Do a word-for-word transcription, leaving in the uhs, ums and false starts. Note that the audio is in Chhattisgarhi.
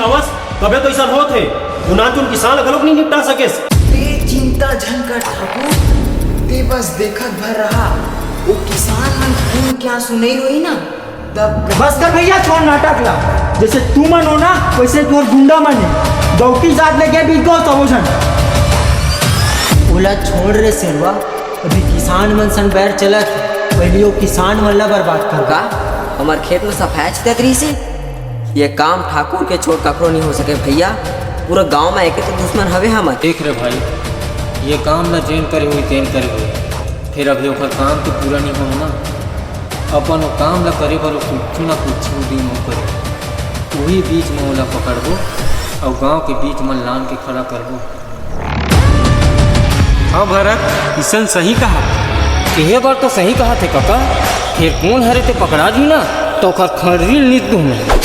बस, तभे तो अइसन होत हे। वो नानचुन किसान ला घलोक नहीं निपटा सकेस। ते चिंता झन कर ठाकुर, ते बस देखत भर रहा, वो किसान मन खून के आंसू नहीं रोई ना, तब बस कर भैया, छोड़ नाटक ला। जैसे तुमन हो ना, वैसे तोर गुंडा मन हे। गौकी जात ले गे बिक गो सबो झन। ओला छोड़ रे सेरवा, अभी किसान मन संग बैर चलत हे, पहली वो किसान मन ला बर्बाद कर। का हमर खेत में सफाया छितत रहिस हे? ये काम ठाकुर के छोड़ कखरो नहीं हो सके भैया। पूरा गांव में एके तो दुश्मन हवे हमर। देख रे भाई, ये काम ला जेन करे हुई तेन करे हुई, फिर अभी ओकर काम तो पूरा नहीं होना। अपन वो काम ला करे बर वो कुछ ना कुछ दिन वो करे, वही बीच में ओला पकड़बो और गांव के बीच में लान के खड़ा करबो। हाँ भरत, किशन सही कहा। एहे बार तो सही कहा थे काका, फिर कौन हरे ते पकड़ा दी ना, तो ओकर खड़री लीत दूं मैं।